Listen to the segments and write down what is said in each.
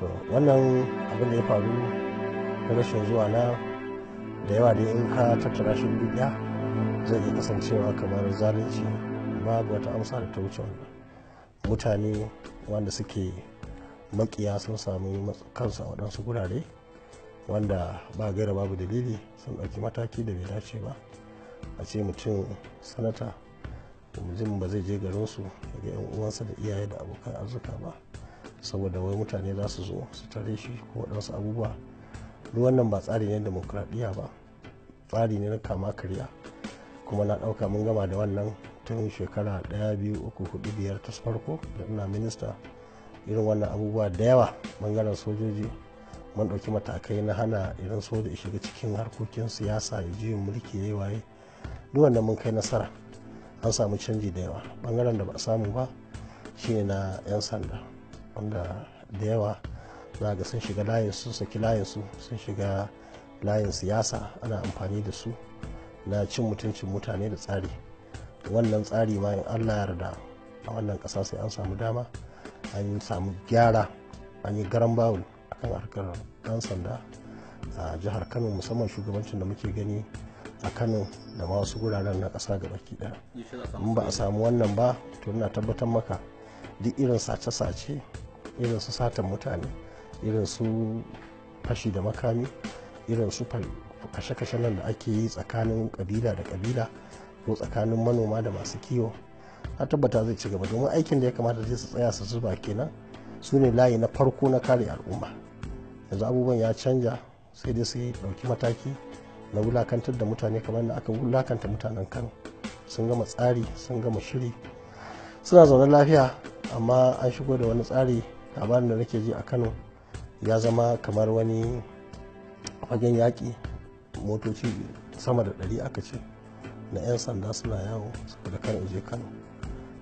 To wannan abin da ya faru na rashin zuwa na da yawa dai in ka tattara shi guri ɗaya zai iya kasancewa kamar zalunci. Babu wata amsa da ta wuce wannan. Mutane wanda suke makiya sun sami kansu a waɗansu gurare wanda ba gaira babu dalili sun ɗauki mataki da bai dace ba. A ce mutum sanata mutum ba zai je garinsu ya ga 'yan uwansa da iyaye da abokan arzika ba saboda wai mutane za su zo su tare shi ko waɗansu abubuwa. Duk wannan ba tsari ne demokradiyya ba, tsari ne na kama karya. Kuma na ɗauka mun gama da wannan tun shekara 1, 2, 3, 4, 5 ta farko da ina minista. Irin wannan abubuwa da yawa bangaren sojoji mun ɗauki matakai na hana irin soja ya shiga cikin harkokin siyasa ya juyin mulki ya yi waye. Duk wannan mun kai nasara, an samu canji da yawa. Bangaren da ba a samu ba shine na 'yan sanda, wanda da yawa za ga sun shiga layin su, saki layin su, sun shiga layin siyasa, ana amfani da su na cin mutuncin mutane da tsari. Wannan tsari ma in Allah ya yarda a wannan ƙasa sai an samu dama an samu gyara, an yi garan bawul akan harkar ɗan sanda a jihar Kano, musamman shugabancin da muke gani a Kano da ma wasu guraren na ƙasa gabaki ɗaya. In ba a samu wannan ba to ina tabbatar maka duk irin sace-sace, irin su satan mutane, irin su fashi da makami, irin su kashe-kashe nan da ake yi tsakanin kabila da kabila ko tsakanin manoma da masu kiwo, a tabbata zai ci gaba. Domin aikin da ya kamata zai su tsaya su zuba kenan, su ne layi na farko na kare al'umma. Yanzu abubuwan ya canja, sai dai su ɗauki mataki na wulakantar da mutane kamar da aka wulakanta mutanen Kano. Sun gama tsari, sun gama shiri, suna zaune lafiya, amma an shigo da wani tsari. Labarin da nake ji a Kano ya zama kamar wani fagen yaƙi. Motoci sama da 100 aka ce na 'yan sanda suna yawo saboda kar in je Kano.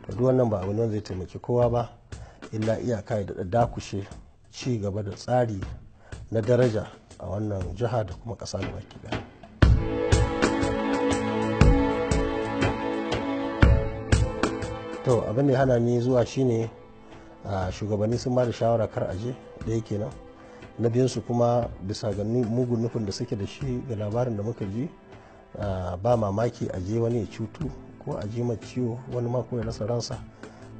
To duk wannan ba abu ne zai taimaki kowa ba, illa iyaka ya daɗa dakushe ci gaba da tsari na daraja a wannan jiha da kuma ƙasa gabaki ɗaya. To abin da ya hana ni zuwa shine shugabanni sun ba da shawara kar a je, ɗaya kenan. Na biyunsu kuma bisa ga mugun nufin da suke da shi ga labarin da muka ji, ba mamaki a je wani ya cutu ko a ji ma ciwo, wani ma ko ya rasa ransa.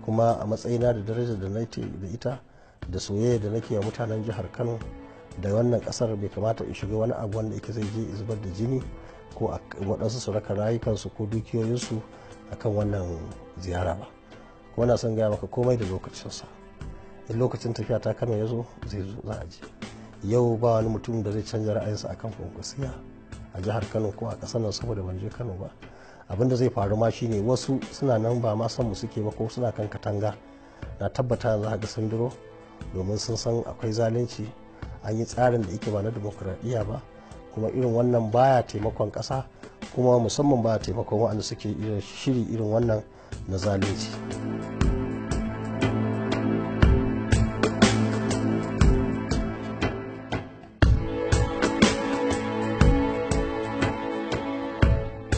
Kuma a matsayina da darajar da nake da ita da soyayya da nake wa mutanen jihar Kano da wannan kasar, bai kamata in shiga wani abu wanda yake zai je zubar da jini ko waɗansu su raka rayukansu ko dukiyoyinsu akan wannan ziyara ba. Kuma na son gaya maka komai da lokacinsa. In lokacin tafiya ta Kano ya zo zai zo, za a je. Yau ba wani mutum da zai canza ra'ayinsa akan kwankwasiya a jihar Kano ko a ƙasar nan saboda ban je Kano ba. Abin da zai faru ma shine wasu suna nan ba ma san mu suke ba ko suna kan katanga. Na tabbata za ga sun duro domin sun san akwai zalunci, an yi tsarin da yake ba na dimokuraɗiyya ba, kuma irin wannan baya taimakon ƙasa, kuma musamman baya taimakon waɗanda suke irin shiri irin wannan na zalunci.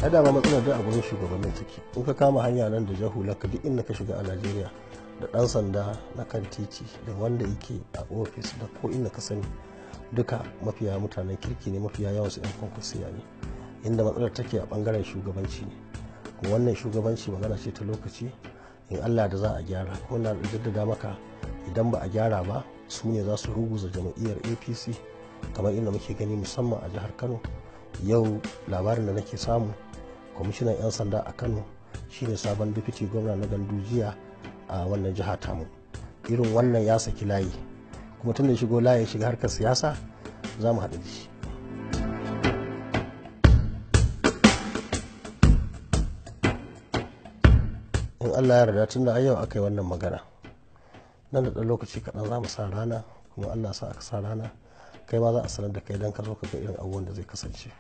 Ai dama matsalar da a gurin shugabannin take. In ka kama hanya nan da jahularka duk inda ka shiga a Najeriya, da ɗan sanda na kan titi da wanda yake a ofis da ko inda ka sani, duka mafiya mutanen kirki ne, mafiya yawansu 'yan kwankwasiya ne. Inda matsalar take a ɓangaren shugabanci ne. Kuma wannan shugabanci magana ce ta lokaci, in Allah da za a gyara. Kuma na jaddada maka idan ba a gyara ba su ne za su ruguza jam'iyyar APC kamar inda muke gani musamman a jihar Kano. Yau labarin da nake samu, kwamishinan 'yan sanda a Kano shine sabon deputy gwamna na Gandujiya a wannan jiha tamu. Irin wannan ya saki layi, kuma tun da shigo layi shiga harkar siyasa za mu haɗu da shi. In Allah ya yarda tun da yau aka yi wannan magana, nan da ɗan lokaci kaɗan za mu sa rana, kuma Allah sa aka sa rana, kai ma za a sanar da kai don ka zo ka ga irin abubuwan da zai kasance.